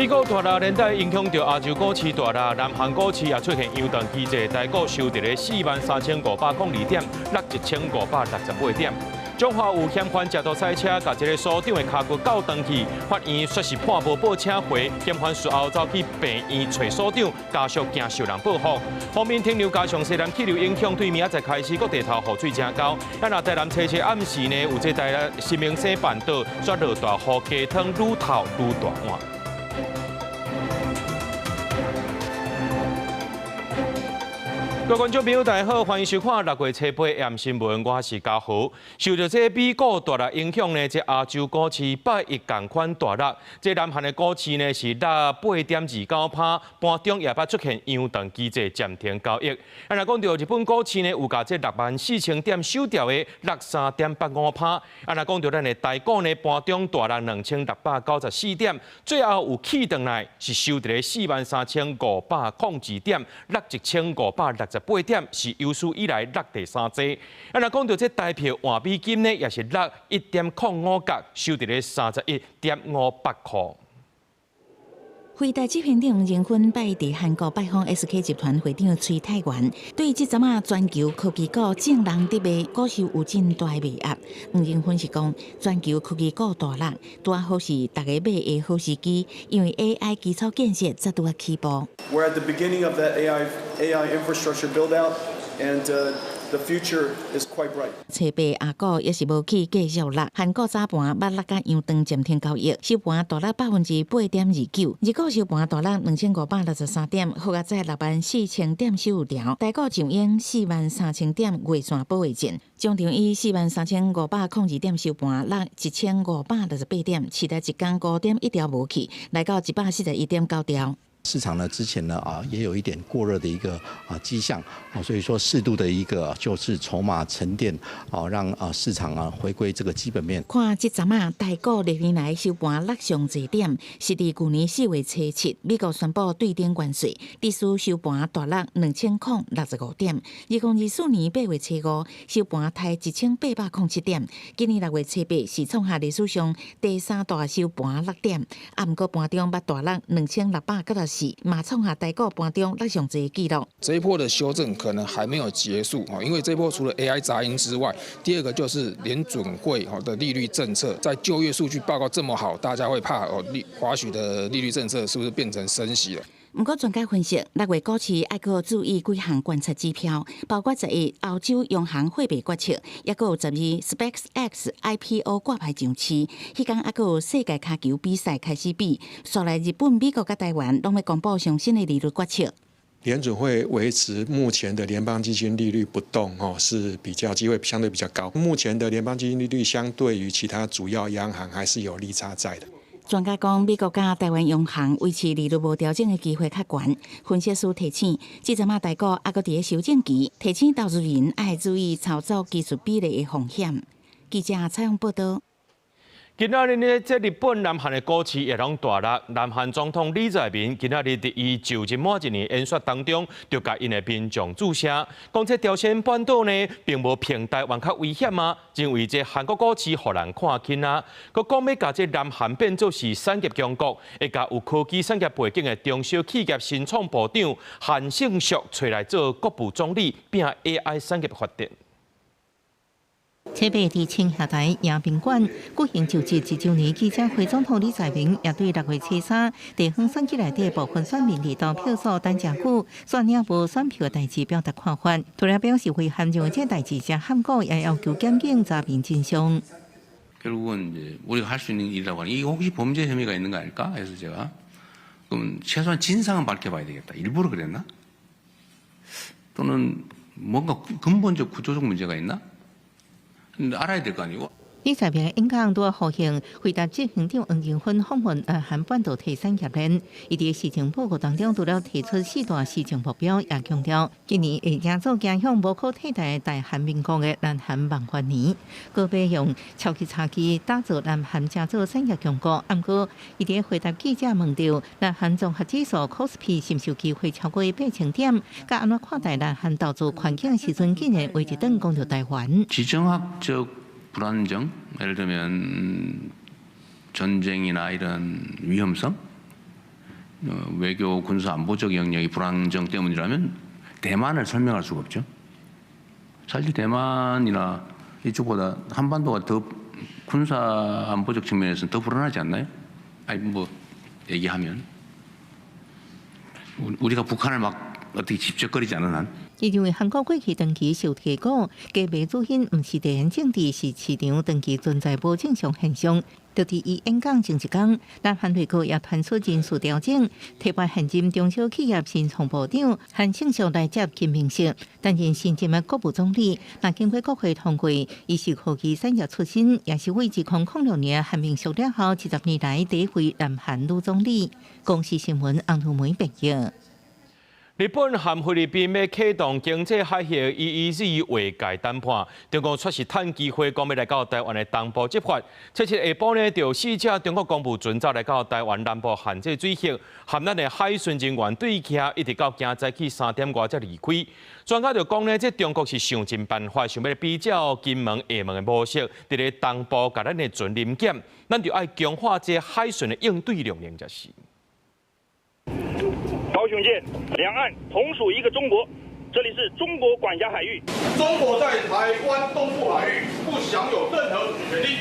美股大落，連帶影響著亞洲股市大落，南韓股市也出現揚長機制，台股收佇咧43,502點，落1568點。彰化有嫌犯食途賽車，共一个所長的跤骨鬥斷去，法院說是判無報請回，嫌犯事後走去病院揣所長，家屬驚受人報復。鋒面停流加上西南氣流影響，對明仔載開始各地頭雨水誠厚。啊，若台南初七暗時呢，有這台南新民西半島煞落大雨，雞湯愈透愈大碗。各位觀眾朋友，大家好，歡迎收看六月初八暗新聞，我是嘉豪。受著這美股大落影響呢，這亞洲股市拜一仝款大落，這南韓的股市呢是落8.29%，盤中也捌出現揚長機制暫停交易。啊，若講著日本股市呢，有共這64,000點收掉的落3.85%。啊，若講著咱的台股呢，盤中大落2694點，最後有起轉來是收佇咧43,502點，落1568點，是有史以來落第三濟。啊，若講著這台票換美金呢，也是落1.05角，收佇咧31.58箍。輝達執行長黃仁勳拜佇韓國拜訪 SK 集團會長崔泰元，對這陣仔全球科技股眾人佇賣，股市有真大賣壓。黃仁勳是講，全球科技股大落，拄好是逐家買的好時機，因為 AI 基礎建設才拄仔起步。 We're at the beginning of that AI infrastructure build out, and the future is quite bright. 初八亞股也是無去繼續落，韓股早盤捌落甲揚長暫停交易，收盤大落8.29%，日股收盤大落2563點，予較在64,000點收場。台股上湧43,000點月線保衛戰，終場以43,502點收盤，落1568點，市內一工5.1條無去，來到141.9條。市場呢之前呢啊也有一點過熱的一個啊跡象啊，所以說適度的一個就是籌碼沉澱啊，讓啊市場啊回歸這個基本面。看這陣仔台股歷年來收盤落上濟點，是佇舊年4月初七，美國宣布對等關稅，致使收盤大落2065點。2024年8月初五收盤刣1807點，今年6月初八是創下歷史上第三大收盤落點，啊，毋過盤中捌大落2694，嘛創下台股盤中落上濟紀錄。這一波的修正可能還沒有結束啊，因為這波除了 AI 雜音之外，第二個就是聯準會的利率政策，在就業數據報告這麼好，大家會怕哦利華許的利率政策是不是變成升息了？毋過專家分析，六月股市愛閣注意幾項觀察指標，包括11歐洲央行貨幣決策，抑閣有12 SpaceX IPO 掛牌上市，彼工抑閣有世界跤球比賽開始比，紲來日本、美國佮台灣攏欲公布上新的利率決策。聯準會維持目前的聯邦基金利率不動，哦，是比較機會相對比較高。目前的聯邦基金利率相對於其他主要央行還是有利差在的。專家講，美國佮台灣央行維持利率無調整的機會較懸。分析師提醒，這陣仔台股猶閣佇咧修正期，提醒投資人愛注意操作技術比例的風險。記者採訪報導。今仔日呢，這日本、南韓的股市也攏大落。南韓總統李在明今仔日佇伊就任滿一年演說當中，就共𪜶的民眾注聲，講這朝鮮半島呢並無比台灣較危險啊，認為這韓國股市予人看輕啊，閣講欲共這南韓變做是產業強國，會共有科技產業背景的中小企業新創部長韓勝淑揣來做國務總理，拼 AI 產業發展。初八佇青霞台迎賓館舉行就職一週年記者會，總統李在明也對六月初三地方選舉內底部分選民佇投票所等誠久，煞領無選票的代誌表達看法。除了表示遺憾，認為這代誌誠坎苦，也要求檢警查明真相。 결국은 이제 우리가 할 수 있는 일이라고 하는 이게 혹시 범죄 혐의가 있는 거 아닐까 해서 제가 그럼 최소한 진상은 밝혀봐야 되겠다. 일부러 그랬나? 또는 뭔가 근본적 구조적 문제가 있나? 알아야 될 거 아니고. 李在明演講拄好呼應輝達執行長黃仁勳訪問南韓半導體產業鏈，伊佇施政報告當中除了提出四大施政目標，也強調今年會營造走向無可替代大韓民國的南韓夢幻年，閣欲用超級差距打造南韓成做產業強國。毋過，伊佇回答記者問著南韓綜合指數 KOSPI 是毋是有機會超過8000點，佮按怎看待南韓投資環境的時陣，竟然話一頓講著台灣。 지정학적 불안정, 예를 들면 전쟁이나 이런 위험성, 외교 군사 안보적 영역이 불안정 때문이라면 대만을 설명할 수가 없죠. 사실 대만이나 이쪽보다 한반도가 더 군사 안보적 측면에서는 더 불안하지 않나요? 아니 뭐 얘기하면 우리가 북한을 막 어떻게 집적거리지 않은 한. 伊認為韓國過去長期受提過，加盟主因毋是地緣政治，是市場長期存在無正常現象。就佇伊演講前一工，南韓內閣也傳出人事調整，提拔現任中小企業新創部長韓勝秀來接金明石擔任新任的國務總理。若經過國會通過，伊是科技產業出身，也是為2006年韓明淑了後70年來第一位南韓女總理。公視新聞洪如梅編譯。日本和菲律賓欲啟動經濟海域 EEZ 劃界談判，中國卻是趁機會講欲來到台灣的東部執法。七七下晡呢，就四隻中國公務船走來到台灣南部限制水域，和咱的海巡人員對徛，一直到今早起3點外才離開。專家就講呢，這中國是想盡辦法，想欲比照金門、廈門的模式，佇咧東部共咱的船臨檢，咱就愛強化這海巡的應對能力才是。高雄艦，兩岸同屬一個中國，這裡是中國管轄海域。中國在台灣東部海域不享有任何主權利，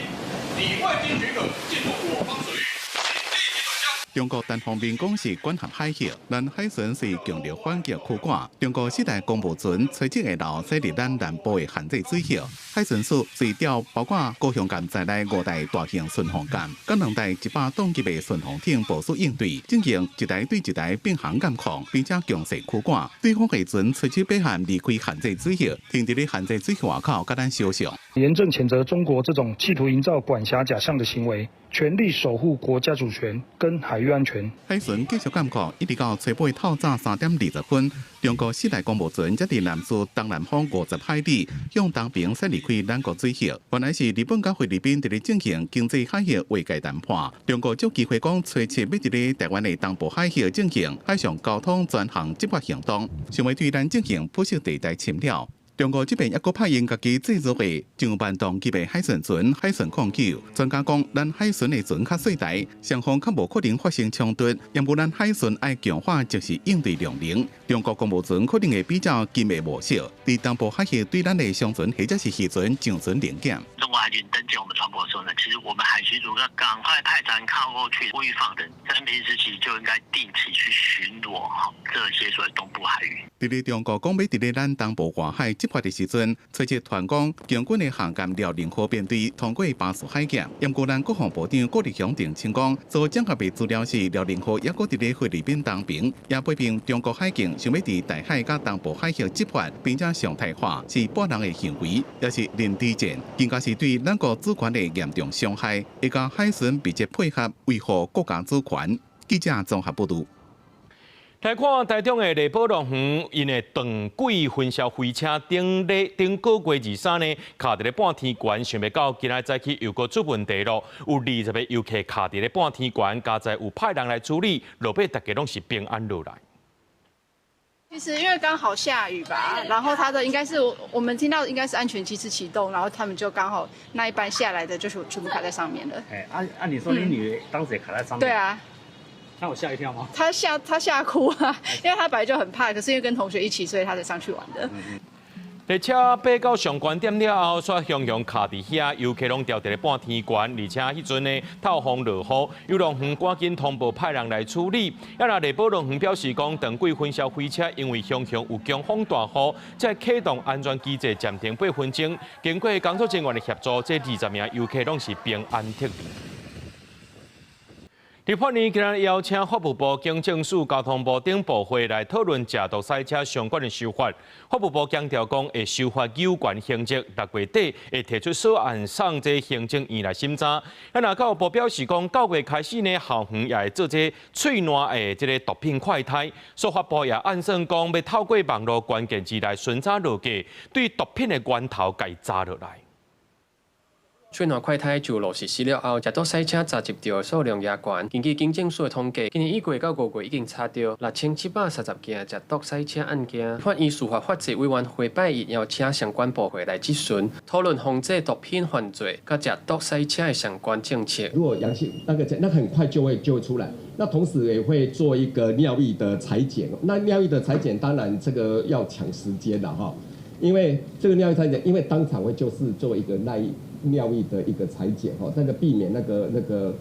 你未經許可進入我方水域，請立即轉向。中國單方面講是管轄海域，咱海巡是強力反擊驅趕。中國四台公務船隨即下晝駛入咱南部的限制水域，海巡署隨調包括高雄艦在內五台大型巡防艦，佮兩台100噸級的巡防艇部署應對，進行一台對一台並行監控，並且強勢驅趕。對方的船隨即爬岸離開限制水域，停佇咧限制水域外口，佮咱相像。嚴正譴責中國這種企圖營造管轄假象的行為，全力守護國家主權跟海域安全。海巡繼續監控，一直到初八透早3點20分，中國四台公務船才佇南勢東南方50海里，向東爿駛離開咱國水域。原來是日本佮菲律賓佇咧進行經濟海域劃界談判，中國藉機會講初七欲佇咧台灣的東部海域進行海上交通專項執法行動，想欲對咱進行灰色地帶侵擾。中國這邊猶閣派𪜶家己製造的上萬噸級的海巡船、海巡09。專家講，咱海巡的船較細台，雙方較無可能發生衝突。毋過咱海巡愛強化即時應對量能。中國公務船可能會比照金的模式，佇東部海域對咱的商船或者是漁船上船臨檢。中國海軍登檢我們船舶的時候呢，其實我們海巡署要趕快派船靠過去預防的。在平時其實就應該定期去巡邏這些所謂東部海域。佇咧中國講欲佇咧咱東部外海執法的時陣，隨即傳講共軍的航艦遼寧號編隊通過巴士海峽。毋過咱國防部長郭立雄澄清講，所掌握的資料是遼寧號猶閣佇咧菲律賓東爿，也批評中國海警想欲佇台海佮東部海域執法，並且常態化，是叛人的行為，也是認知戰，更加是對咱國主權的嚴重傷害，會共海巡密切配合維護國家主權。記者綜合報導。來看台中的麗寶樂園，𪜶的斷軌雲霄飛車頂禮頂個月23呢，卡佇咧半天懸，想袂到今仔早起又閣出問題囉，有20個遊客卡佇咧半天懸，佳哉有派人來處理，落尾大家攏是平安落來。其實因為剛好下雨吧，然後它的應該是我們聽到應該是安全機制啟動，然後他們就剛好那一班下來的就是全部卡在上面了。哎，按你說你女兒當時也卡在上面？對啊。他有嚇一跳嗎？他嚇哭啊，因為他本來就很怕，可是因為跟同學一起，所以他才上去玩的。列車爬到上懸點了後，煞雄雄卡佇遐，遊客攏牢佇咧半天懸，而且彼陣呢透風落雨，遊樂園趕緊通報派人來處理。啊，若麗寶樂園表示講，斷軌雲霄飛車因為雄雄有強風大雨，才啟動安全機制暫停8分鐘。經過工作人員的協助，這20名遊客攏是平安撤離。立法院今日邀請法務部、警政署、交通部等部會來討論食毒賽車相關的修法。法務部強調講，會修法有關刑責，6月底會提出草案送這行政院來審查。啊，若教育部表示講，9月開始呢，校園也會做這喙瀾的這個毒品快篩。司法部也按算講，欲透過網路關鍵字來巡查落架，對毒品的源頭共伊查落來。喙瀾快篩就落實施了後，食毒賽車查緝著的數量也懸。根據警政署的統計，今年一月到5月已經查著6730件食毒賽車案件。法院司法法制委員會拜一邀請相關部會來質詢，討論防制毒品犯罪佮食毒賽車的相關政策。如果陽性，那個那很快就會出來。那同時也會做一個尿液的採檢。那尿液的採檢當然這個要搶時間啦，哈，因為這個尿液採檢，因為當場會就是做一個尿液的一個採檢，哈，那個避免那個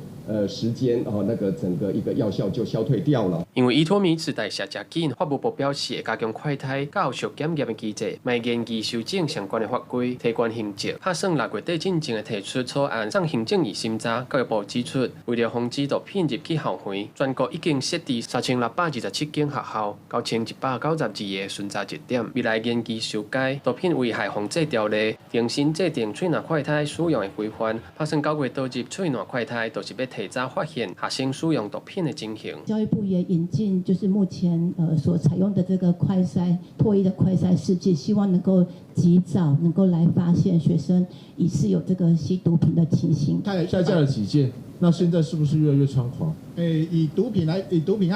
時間哦，那個整個一個藥效就消退掉了。因為依妥米酯代謝誠緊，法務部表示會加強快篩、後續檢驗的機制，嘛會研議修正相關的法規，提懸刑責。拍算6月底進前會提出草案，送行政院審查。教育部指出，為了防止毒品入去校園，全國已經設置3627間學校，9192個巡查熱點。未來研議修改毒品危害防制條例，重新制定喙瀾快篩使用的規範。拍算9月導入喙瀾快篩，就是欲提早發現學生使用毒品的情形。教育部也引進，就是目前所採用的這個快篩唾液的快篩試劑，希望能夠及早能夠來發現學生疑似有這個吸毒品的情形。下架了幾件，那現在是不是越來越猖狂？以毒品和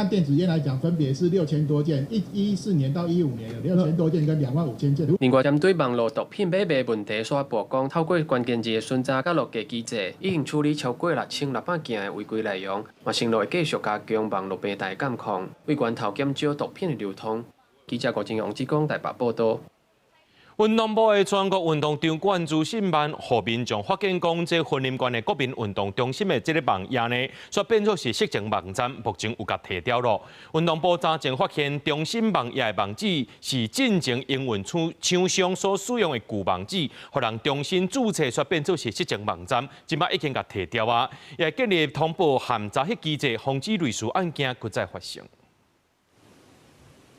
電子菸來講，分別是6000多件，14年到15年有6000多件跟2.5萬件。另外，針對網路毒品買賣問題，司法部講，透過關鍵字的巡查佮落地機制，已經處理超過6600件的違規內容，嘛承諾會繼續加強網路平台監控，為源頭減少毒品的流通。記者郭正陽、志剛台北報道。運動部的全國運動場館資訊網，予民眾發現講，這雲林縣的國民運動中心的這個網頁呢，煞變做是色情網站，目前有共提掉囉。運動部早前發現中心網頁的網址是進前營運廠商所使用的舊網址，予人重新註冊，煞變做是色情網站，這擺已經共提掉啊！也建立通報和查核機制，防止類似案件閣再發生。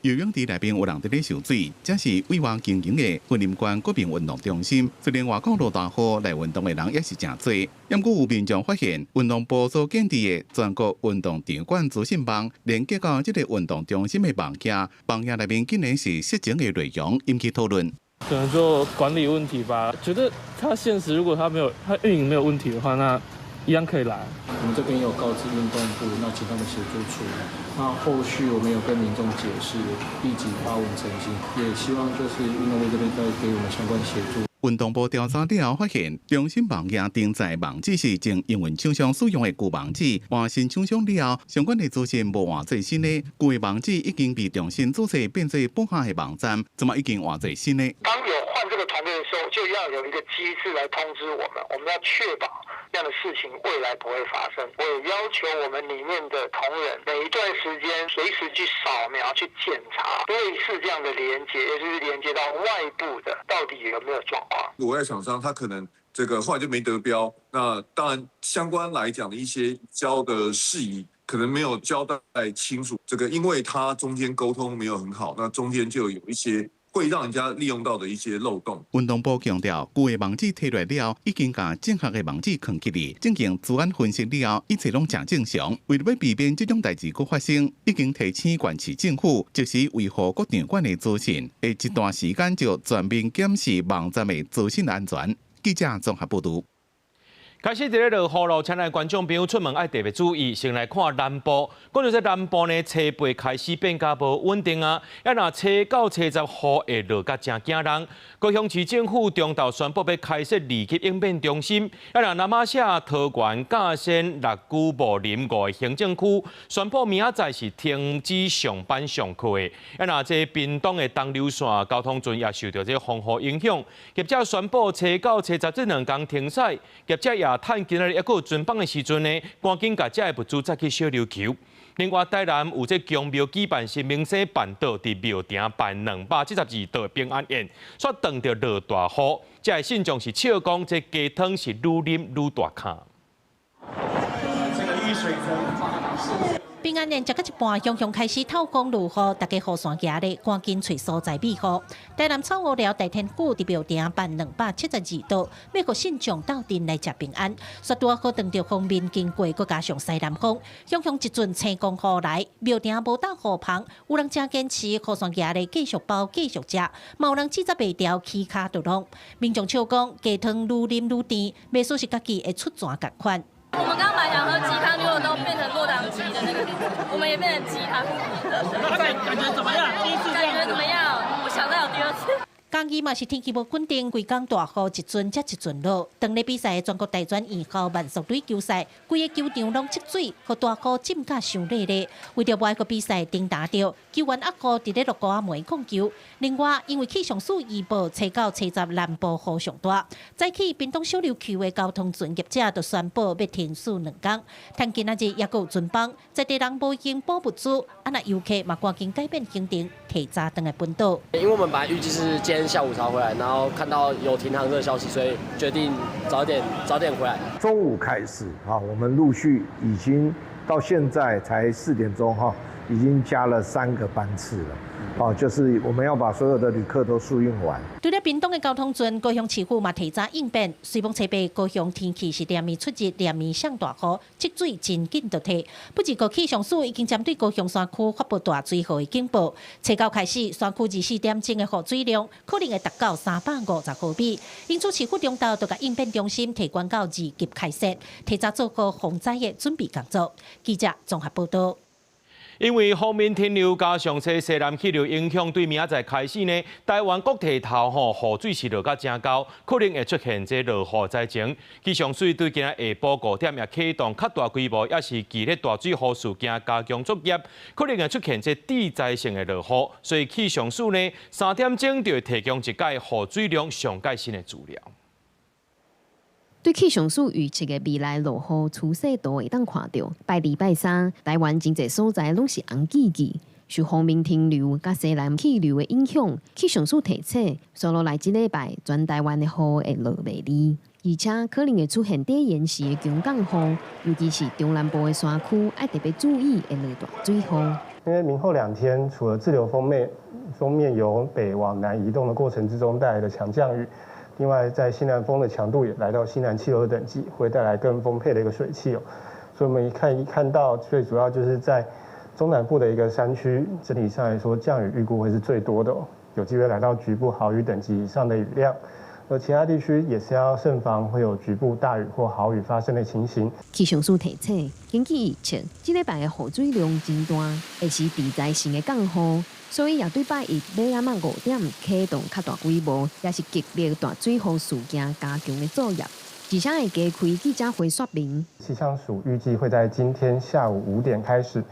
游泳池內面有人佇咧游水，這是委外經營的雲林縣國民運動中心。雖然外口落大雨，來運動的人也是誠濟。毋過有民眾發現，運動部所建置的全國運動場館資訊網，連結到這個運動中心的網頁，網頁內面竟然是色情的內容，引起討論。可能就管理問題吧，覺得他現實如果他沒有，他運營沒有問題的話，那一樣可以來。我們這邊有告知運動部，那請他們協助處理。那後續我們有跟民眾解釋，立即發文澄清，也希望就是運動部這邊再給我們相關協助。運動部調查了後發現，中心網頁登載網址是前營運廠商使用的舊網址，換新廠商了後，相關的資訊無換做新的，舊的網址已經被重新註冊變做播客的網站，這擺已經換做新的。當有換這個團隊的時候，就要有一個機制來通知我們，我們要確保這樣的事情未來不會發生。我也要求我們裡面的同仁，每一段時間隨時去掃描、去檢查類似這樣的連接，也就是連接到外部的，到底有沒有狀況。國外廠商他可能這個後來就沒得標，那當然相關來講的一些交的事宜可能沒有交代清楚，這個因為他中間溝通沒有很好，那中間就有一些會讓人家利用到的一些漏洞。運動部強調，舊的網址提落來了後，已經共正確的網址囥起來，進行資安分析了後，一切攏誠正常。為了欲避免這種代誌閣發生，已經提請縣市政府及時維護各場館的資訊，會一段時間就全面檢視網站的資訊安全。記者綜合報導。開始佇咧落雨囉，請咱觀眾朋友出門愛特別注意。先來看南部，講到這南部呢，初八開始變較無穩定啊。啊，若初九、初十雨會落甲誠驚人。高雄市政府中晝宣布欲開設二級應變中心。啊，若那瑪夏、桃園、甲仙、六龜、武林五個行政區宣布明仔載是停止上班上課的。啊，若這屏東的東琉線交通船也受著這風雨影響，業者宣布初九、初十這兩工停駛，業者也趁今仔日猶閣有船班的時陣呢，趕緊共遮的物資載去小琉球。另外，台南有這宮廟舉辦新明星辦桌，佇廟埕辦272桌平安宴，煞撞著落大雨，遮的信眾是笑講，這雞湯是愈啉愈大坩。這個雨水中。平安宴食到一半，雄雄開始透風落雨，大家雨傘舉咧，趕緊揣所在避雨。台南草湖寮大天府佇廟埕辦272桌，欲予信眾鬥陣來食平安。煞拄仔好當著鋒面經過，閣加上西南風，雄雄一陣青光雨來，廟埕無搭雨棚，有人誠堅持雨傘舉咧繼續包繼續食，嘛有人志在袂牢起跤就弄。民眾笑講雞湯愈啉愈甜，袂輸是家己會出泉仝款。我們剛剛本來想喝雞湯，結果都變成落湯雞的那個，我們也變成雞湯。感覺怎麼樣？第一次感覺怎麼樣？不想再有第二次。嘉義嘛是天氣無穩定，規工大雨一陣接一陣落。當咧比賽的全國大專院校慢速壘球賽，規个球場攏積水，予大雨浸甲傷熱咧。為著無愛閣比賽停打著，球員阿哥佇咧落雨仔門控球。另外，因為氣象署預報初九、初十南部雨上大，早起屏東小琉球的交通船業者就宣布欲停駛兩工。趁今仔日猶閣有船班，在地人無閒補物資，啊若遊客嘛趕緊改變行程，提早轉來本島。因為我們本來預計是今天下午才回來，然後看到有停航這個消息，所以決定早點早點回來。中午開始啊，我們陸續已經到現在才4點鐘哈，已經加了3個班次了。哦，就是我們要把所有的旅客都疏運完。除了屏東的交通船，高雄市府嘛提早應變，雖罔初八高雄天氣是連綿出日，連綿上大雨，積水真緊就退。不過氣象署已經針對高雄山區發布大水雨的警報，初九開始，山區24點鐘的雨水量可能會達到350毫米，因此市府中晝就共應變中心提懸到2級開設，提早做好防災的準備工作。記者綜合報道。因為鋒面天流加上這西南氣流影響，對明仔載開始呢，台灣各地頭吼雨水是落甲誠厚，可能會出現這落雨災情。氣象署對今仔下晡5點也啟動較大規模，抑是劇烈大水雨事件加強作業，可能會出現這地災性的落雨。所以氣象署呢3點鐘就會提供一屆雨水量上蓋新的資料。對氣象署預測的未來落雨趨勢圖會當看著，拜二拜三，台灣真濟所在攏是紅記記，受鋒面天流佮西南氣流的影響，氣象署提醒，紲落來這禮拜全台灣的雨會落袂離，而且可能會出現短延時的強降雨，尤其是中南部的山區，愛特別注意會落大水雨。因為明後兩天，除了滯留鋒面由北往南移動的過程之中帶來的強降雨。另外，在西南風的強度也來到西南氣流的等級，會帶來更豐沛的一個水汽哦。所以，我們一看到，最主要就是在中南部的一個山區，整體上來說，降雨預估會是最多的，有機會來到局部豪雨等級以上的雨量。而其他地區也是要慎防會有局部大雨或豪雨發生的情形。氣象署提醒，根據預測，這禮拜的雨水量真大，會是地災性的降雨。所以也對拜一欲暗仔5點啟動較大規模，抑是劇烈大水雨事件加強的作業，而且會加開記者會說明。氣象署預計會在今天下午5點開始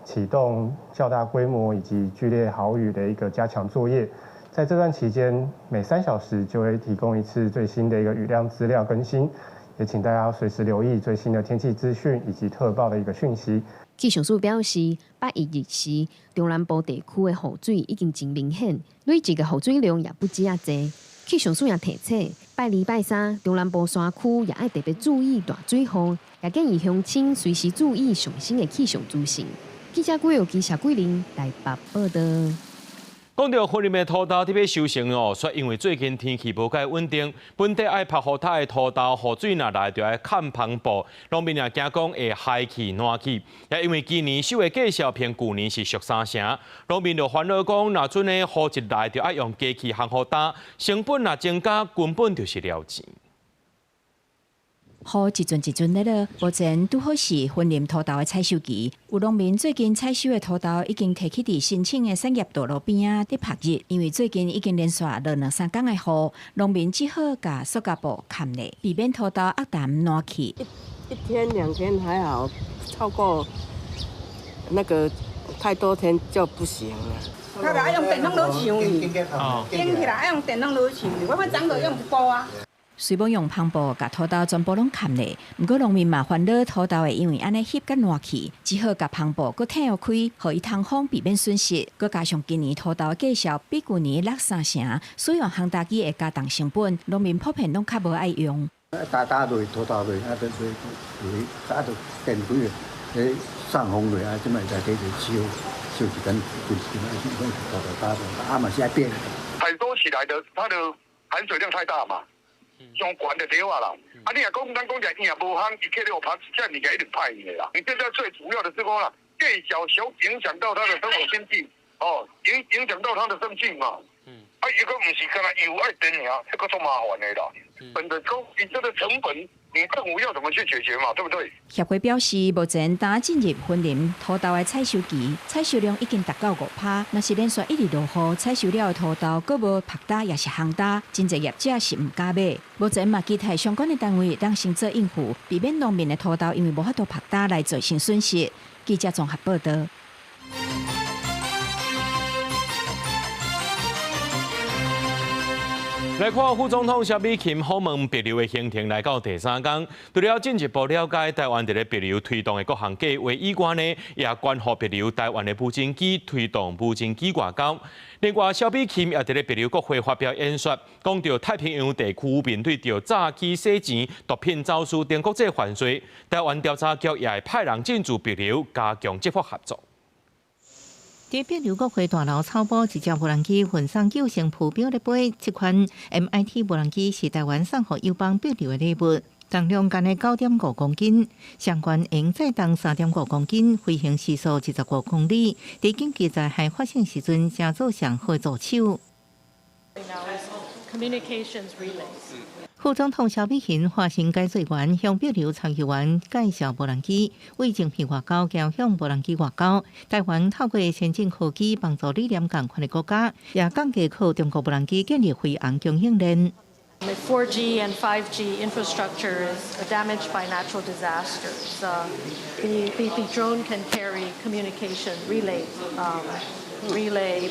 啟動較大規模以及劇烈豪雨的一個加強作業，在這段期間，每3小時就會提供一次最新的一個雨量資料更新，也請大家隨時留意最新的天氣資訊以及特報的一個訊息。氣象署表示，拜一日時，中南部地區的雨水已經真明顯，累積的雨水量也不止遮濟。氣象署也提醒，拜二、拜三，中南部山區也愛特別注意大水雨，也建議鄉親隨時注意上新的氣象資訊。記者郭友基、謝桂玲台北報道。講著雲林的土豆欲收成哦，煞因為最近天氣無蓋穩定，本底愛曝雨透的土豆，雨水若來就愛崁帆布，農民也驚講會害去爛去。也因為今年收的價數比舊年是俗三成，農民就煩惱講，若陣呢雨一來就愛用機器烘予焦，成本若增加，根本就是撩錢。雨一陣一陣咧落，目前拄好是雲林土豆的採收期。有農民最近採收的土豆已經提去佇新興的產業道路邊仔佇曝日，因為最近已經連續落兩三工的雨，農民只好共塑膠布蓋咧，避免土豆壓澹爛去。一天兩天還好，超過那個太多天就不行了。他愛用電筒來搶去，頂起來愛用電筒來搶去，我們早就用布啊。雖罔用帆布共土豆全部攏蓋咧，毋過農民嘛煩惱土豆會因為按呢翕甲爛去，只好共帆布閣拆開，予伊通風，避免損失。閣加上今年土豆價數比舊年落三成，使用烘焦機會加重成本，農民普遍攏較無愛用。焦焦落土豆落，啊，就所以啊，就電開，咧送風落啊，這擺在這燒燒一間，一間大大大，啊嘛是愛變。採收起來的，它的含水量太大嘛，上懸就對啊啦。啊，你若講咱講起來，伊若無烘，伊去了拍，這物件一定歹去的啦。你現在最主要的是講啦，減少小影響到他的生活經濟，哦，影響到他的生計嘛。啊，如果毋是干焦油愛電爾，這個足麻煩的啦。本來講，伊這個成本，你政府要怎麼去解決嘛？對不對？協會表示，目前剛進入雲林土豆的採收期，採收量已經達到5%。若是連續一直落雨，採收了的土豆閣無曝焦，抑是烘焦，真濟業者是毋敢買。目前嘛，期待相關的單位當先做應付，避免農民的土豆因為無法度曝焦來造成損失。記者綜合報道。來看副總統蕭美琴訪問帛琉的行程來到第三天，除了進一步了解台灣佇咧帛琉推動的各項計劃以外呢，也關予帛琉台灣的無人機推動無人機外交。另外，蕭美琴也佇咧帛琉國會發表演說，講到太平洋地區面對著詐欺洗錢、毒品走私等國際犯罪，台灣調查局也會派人進駐帛琉，加強執法合作。佇帛琉國會大樓草埔，一隻無人機運送救生浮標咧飛，這款 MIT 無人機是台灣送予友邦帛琉的禮物，重量干焦9.5公斤，上懸會載重3.5公斤，飛行時速25公里，佇緊急災害發生時陣，成做上好助手。副總統蕭美琴化身解說員，向帛琉參議員介紹無人機，為正片外交走向無人機外交。台灣透過先進科技幫助理念仝款的國家，也降低靠中國無人機建立飛航供應鏈。 4G and 5G infrastructure is damaged by natural disasters. The drone can carry communication relay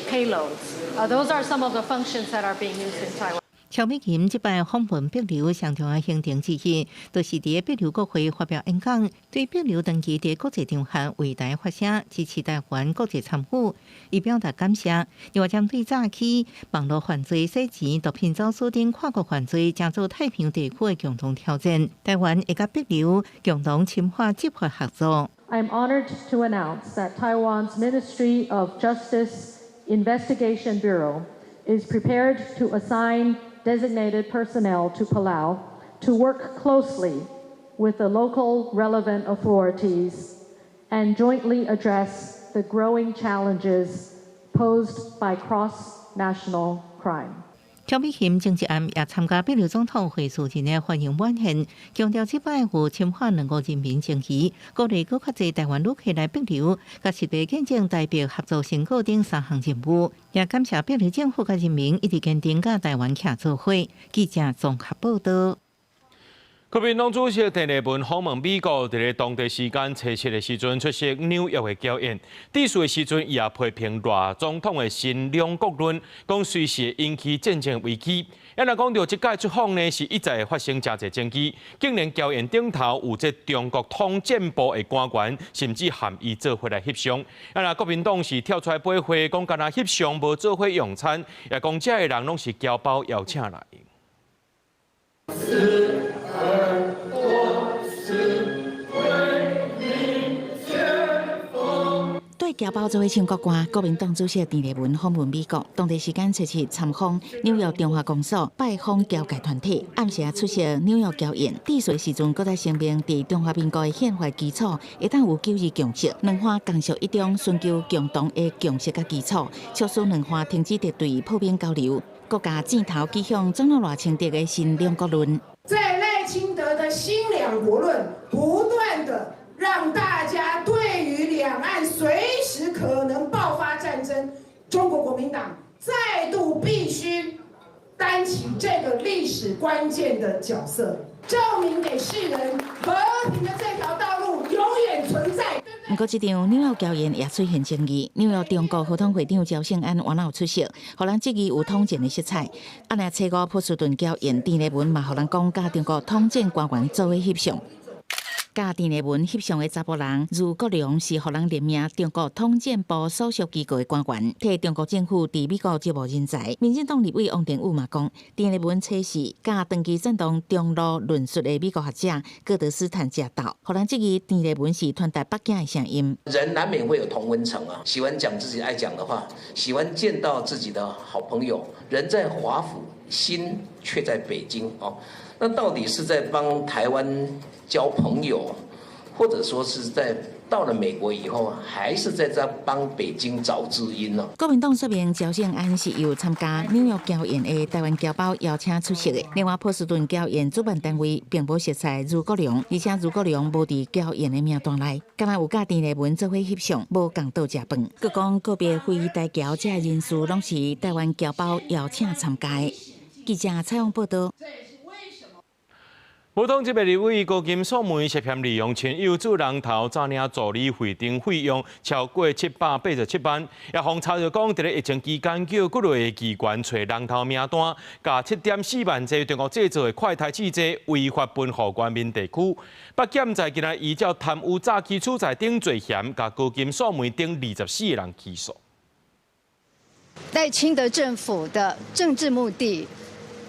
payloads. Those are some of the functions that are being used in Taiwan. 蕭美琴這擺訪問帛琉上重要行程之一，就是佇帛琉國會發表演講，對帛琉長期佇國際場合為台發聲，支持台灣國際參與，伊表達感謝。另外，針對詐欺、網路犯罪、洗錢、毒品走私等跨國犯罪，成做太平洋地區的共同挑戰，台灣會佮帛琉共同深化執法合作。 I am honored to announce that Taiwan's Ministry of Justice Investigation Bureau is prepared to assign designated personnel to Palau to work closely with the local relevant authorities and jointly address the growing challenges posed by cross-national crime. 蕭美琴前一暗也參加帛琉總統惠恕仁的歡迎晚宴，強調這擺有深化兩國人民情誼，鼓勵閣較濟台灣旅客來帛琉，佮實地見證台帛合作成果等三項任務，也感謝帛琉政府佮人民一直堅定佮台灣徛做伙。記者綜合報道。國民黨主席鄭麗文訪問美國，佇咧當地時間初七的時陣出席紐約的僑宴。致辭的時陣，伊也批評賴總統的新兩國論，講隨時會引起戰爭危機。啊，若講到這擺出訪呢，是一再發生誠濟爭議，竟然僑宴頂頭有這中國統戰部的官員，甚至含伊做伙來翕相。啊，若國民黨是跳出來駁話，講干焦翕相無做伙用餐，也講這的人攏是僑胞邀請來。四二五四，為民先鋒。對僑胞做伙唱國歌，國民黨主席鄭麗文訪問美國，當地時間初七參訪紐約中華公所，拜訪僑界團體，暗時出席紐約僑宴。致辭時陣，閣再聲明，佇中華民國的憲法基礎會當有九二共識，兩岸共屬一中，尋求共同的共識佮基礎，促使兩岸停止敵對，破冰交流。閣共箭頭指向總統賴清德的新兩國論。在賴清德的新兩國論，不斷的讓大家對於兩岸隨時可能爆發戰爭，中國國民黨再度必須擔起這個歷史關鍵的角色，證明給世人和平的這條道路永遠存在。毋過，這場紐約僑宴也出現爭議。紐約中國和統會長焦勝安原來有出席，予人質疑有統戰的色彩。啊，若初五波士頓僑宴，鄭麗文嘛，予人講佮中國統戰官員做伙翕相。佮鄭麗文翕相的查埔人余國良是予人任命中國統戰部所屬機構的官員，替中國政府佇美國招募人才。民進黨立委王定宇嘛講，鄭麗文初時佮長期贊同中路論述的美國學者戈德斯坦食鬥，予人質疑鄭麗文是傳達北京的聲音。人難免會有同溫層啊，喜歡講自己愛講的話，喜歡見到自己的好朋友。人在華府，心卻在北京哦。那到底是在幫台灣交朋友，或者說是在到了美國以後，還是在這幫北京找知音呢？國民黨說明趙勝安是由參加紐約僑宴的台灣僑胞邀請出席的。另外，波士頓僑宴主辦單位並無熟似余國良，而且余國良無佇僑宴的名單內，敢若有佮鄭麗文做伙翕相，無仝桌食飯。閣講個別非台僑這人士攏是台灣僑胞邀請參加的。記者採訪報道。無黨籍立委高金素梅涉嫌利用親友做人頭，詐領助理費等費用超過787萬，也予查著講，佇咧疫情期間叫幾个機關揣人頭名單，共7.4萬劑中國製造的快篩試劑違法分予原民地區。北檢在今仔依照貪污詐欺取財等罪嫌，共高金素梅等24個人起訴。賴清德政府的政治目的，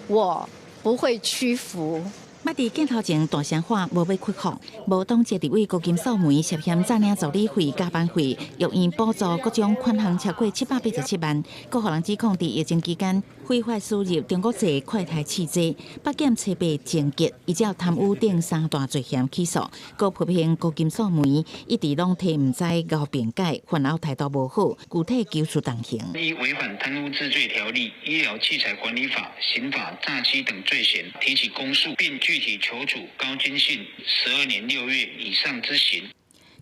我不會屈服。捌佇鏡頭前大聲喊無欲屈服，無黨籍立委高金素梅涉嫌詐領助理費、加班費、藥院補助各種款項超過787萬，閣予人指控佇疫情期間非法輸入中國製快篩試劑，北檢初八偵結，依照貪污等三大罪嫌起訴，閣批評高金素梅一直攏提毋知𠢕辯解，犯敖態度無好，具體求處重刑。依違反貪污治罪條例、醫療器材管理法、刑法詐欺等罪嫌提起公訴，並具體求處高金信12年6月以上之刑。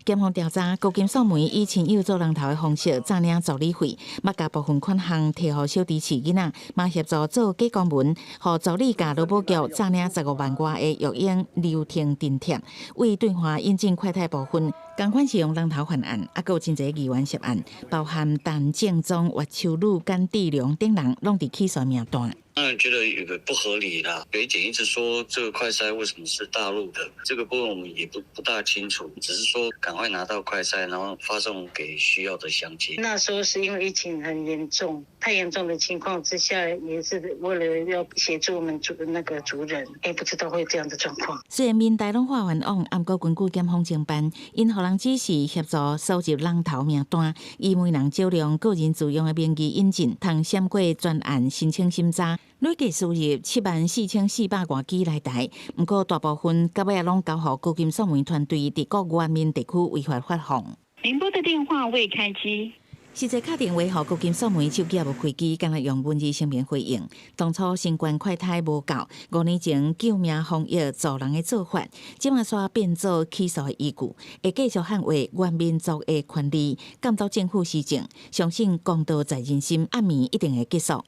檢方調查高金素梅以親友做人頭的方式詐領助理費，捌共部分款項提予小弟飼囡仔，嘛協助做假公文，予助理共勞保局詐領15萬外的育嬰留停津貼，為對華引進快篩部分，仝款是用人頭犯案，猶閣有真濟議員涉案，包含陳正宗、葉秋女、甘志龍等人，攏佇起訴名單。當然覺得有個不合理啦，有一點一直說這個快篩為什麼是大陸的，這個部分我們也不大清楚，只是說趕快拿到快篩，然後發送給需要的鄉親。那時候是因為疫情很嚴重，太嚴重的情況之下，也是為了要協助我們族那個族人，也不知道會這樣的狀況。雖然民代攏喊冤枉，毋過根據檢方偵辦，𪜶予人指示協助搜集人頭名單，以每人少量個人自用的名義引進，通閃過專案申請審查。累計輸入74,400外支來台，毋過大部分到尾仔攏交予高金素梅團隊佇各原民地區違法發放。您撥的電話未開機。實際敲電話予高金素梅手機也無開機，干焦用文字聲明回應。當初新冠快篩無夠，5年前救命防疫助人的做法，這馬煞變做起訴的依據，會繼續捍衛原民族的權利，監督政府施政，相信公道在人心，暗暝一定會結束。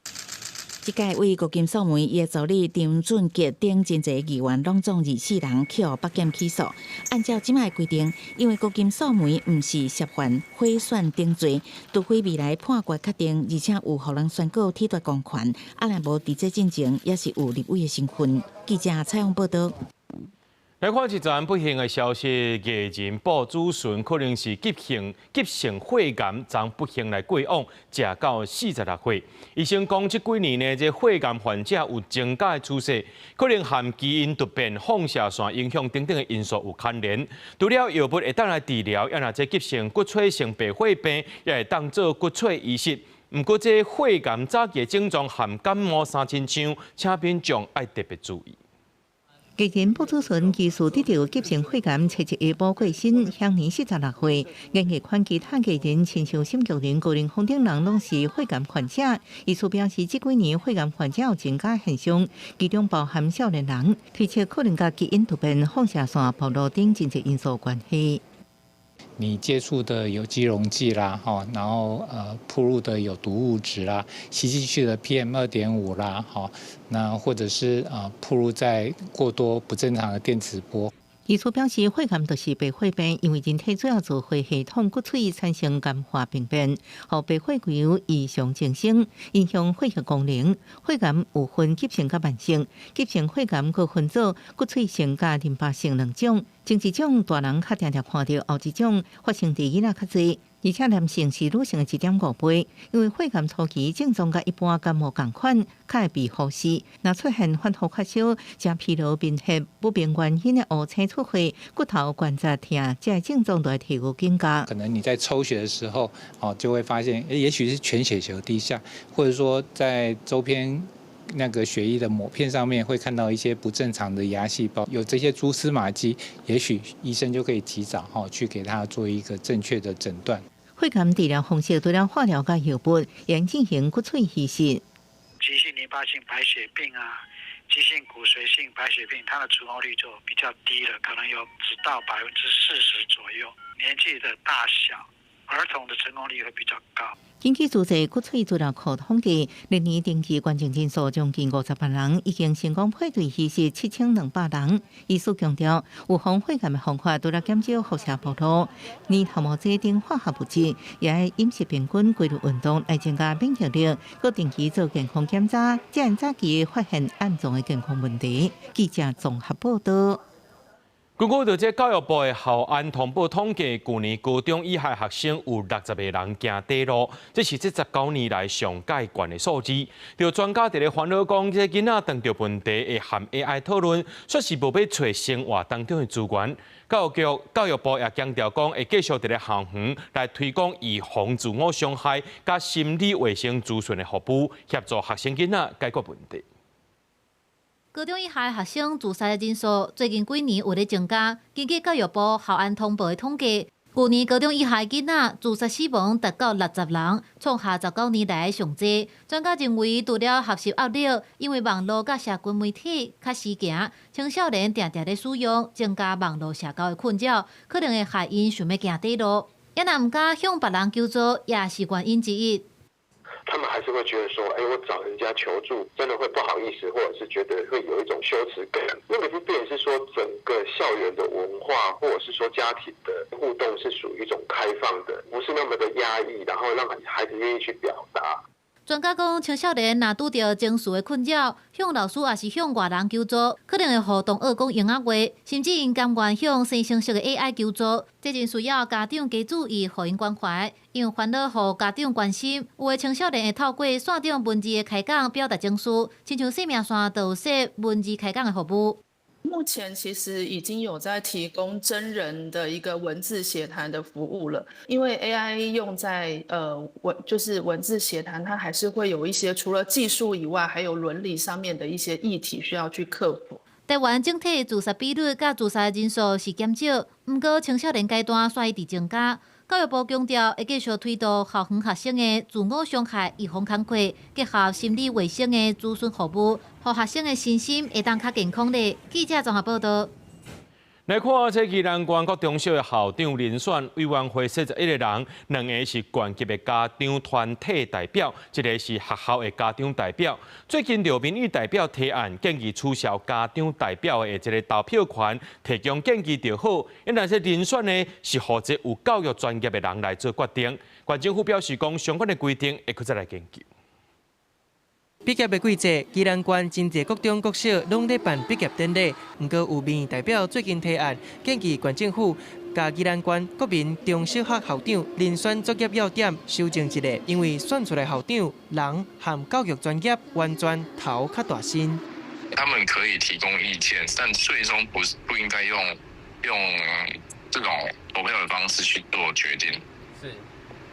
這屆為高金素梅伊的助理張俊傑等真濟議員，攏總24人去予北檢起訴。按照這擺的規定，因為高金素梅毋是涉犯賄選等罪，除非未來判決確定，而且有予人宣告褫奪公權，啊若無佇這進前，也是有立委的身份。記者採訪報道。來看一則不幸的消息，藝人布祖純可能是急性血癌，昨不幸來過往，食到46歲。醫生講，這幾年呢，這血癌患者有增加的趨勢，可能和基因突變、放射線影響等等的因素有關聯。除了藥物會當來治療，也若這急性骨髓性白血病，也會當做骨髓移植。毋過，這血癌早期症狀和感冒相親像，請民眾愛特別注意。藝人朴祖純疑似得著急性血癌，七日下晡過身，享年46歲。演藝圈其他藝人，親像沈玉琳、高凌風等人，攏是血癌患者。醫師表示，這幾年血癌患者有增加現象，其中包含少年人，推測可能佮基因突變、放射線暴露等真濟因素關係。你接觸的有機溶劑啦，哈，然後暴露的有毒物質啦，吸進去的 PM 2.5啦，哈，那或者是暴露在過多不正常的電磁波。醫師表示，血癌就是白血病，因為人體主要造血系統骨髓產生癌化病變，予白血球異常增生，影響血液功能。血癌有分急性佮慢性，急性血癌閣分做骨髓性佮淋巴性兩種。前一種大人較定定看著，後一種發生佇囡仔較濟，而且男性是女性的1.5倍。因為血癌初期症狀佮一般感冒仝款，較會被忽視。若出現反覆發燒、誠疲勞、貧血、不明原因的烏青出血、骨頭關節疼，這些症狀都會提高警覺。可能你在抽血的時候，哦，就會發現，也許是全血球低下，或者說在周邊那個血液的抹片上面會看到一些不正常的芽細胞，有這些蛛絲馬跡，也許醫生就可以提早哈去給他做一個正確的診斷。血癌治療方式除了化療佮藥物，也進行骨髓移植。急性淋巴性白血病啊，急性骨髓性白血病，它的存活率就比較低了，可能有只到40%左右。年紀的大小，兒童的成功率會比較高。根據自濟骨髓資料庫統計，歷年登記捐贈人數將近50萬人，已經成功配對移植7200人。醫師強調，預防血癌的方法除了減少輻射暴露、黏頭毛劑等化學物質，也愛飲食平均、規律運動來增加免疫力，閣定期做健康檢查，才能早期發現暗藏的健康問題。記者綜合報道。根據著這教育部的校安通報統計，舊年高中以下學生有60個人行短路，這是這19年來上蓋懸的數字。著專家佇咧煩惱講，這囡仔當著問題會和 AI 討論，煞是無欲揣生活當中的資源。教育局、教育部也強調講，會繼續佇咧校園來推廣預防自我傷害佮心理衛生諮詢的服務，協助學生囡仔解決問題。高中以下學生自殺的人數最近幾年有咧增加。根據教育部校安通報的統計，舊年高中以下囡仔自殺死亡達到60人，創下19年來上濟。專家認為，除了學習壓力，因為網路佮社群媒體較時行，青少年定定咧使用，增加網路社交的困擾，可能會害𪜶想欲行短路。也若毋敢向別人求助，也是原因之一。他們還是會覺得說，哎，我找人家求助，真的會不好意思，或者是覺得會有一種羞恥感。那個就變成是說，整個校園的文化，或者是說家庭的互動，是屬於一種開放的，不是那麼的壓抑，然後讓孩子願意去表達。專家講，青少年若拄著情緒的困擾，向老師抑是向外人求助，可能會予同學講閒仔話，甚至𪜶甘願向生成式的 AI 求助。這真需要家長加注意，予𪜶關懷，因為煩惱予家長關心。有的青少年會透過線頂文字的開講表達情緒，親像生命線就有設文字開講的服務。目前其實已經有在提供真人的一個文字協談的服務了，因為 AI 用在文就是文字協談，它還是會有一些除了技術以外，還有倫理上面的一些議題需要去克服。台灣整體自殺比率佮自殺人數是減少，毋過青少年階段煞一直增加。教育部強調，會繼續推動校園學生的自我傷害預防工課，結合心理衛生的諮詢服務，予學生的身心會當較健康咧。記者綜合報道。來看這宜蘭縣國中小的校長遴選委員會41個人，兩个是縣級的家長團體代表，一个是學校的家長代表。最近有民意代表提案建議取消家長代表的這个投票權，提供建議就好。但是遴選呢是予這有教育專業的人來做決定。縣政府表示講，相關的規定會閣再來研究。畢業的季節，宜蘭縣真濟國中、國小攏咧辦畢業典禮。毋過有民意代表最近提案，建議縣政府共宜蘭縣國民中小學校長遴選作業要點修正一下，因為選出來校長人和教育專業完全頭較大身。他們可以提供意見，但最終不應該用這種投票的方式去做決定。是。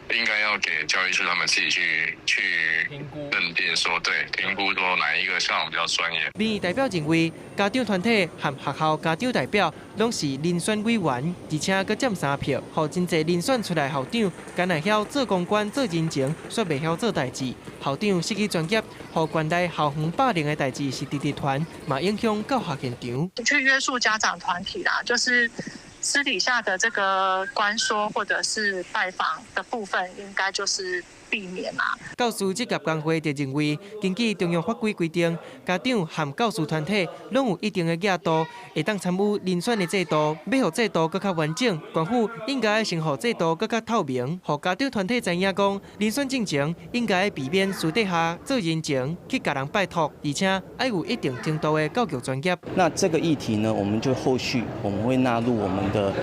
應該要給教育處他們自己去認定，說對，評估說哪一個校長比較專業。民意代表認為，家長團體和學校家長代表攏是遴選委員，而且閣佔3票，予真濟遴選出來校長，敢若曉做公關、做人情，卻袂曉做代誌。校長失去專業，予縣內校園霸凌的代誌是直直傳，嘛影響教學現場。去約束家長團體啦，就是私底下的這個關說或者是拜訪的部分，應該就是避免啊。教師職業工會就認為，根據中央法規規定，家長和教師團體攏有一定的額度，會當參與遴選的制度，欲予制度閣較完整，縣府應該先予制度閣較透明，予家長團體知影講，遴選進前應該避免私底下做人情去共人拜託，而且愛有一定程度的教育專業。那這個議題呢，我們就後續我們會納入我們的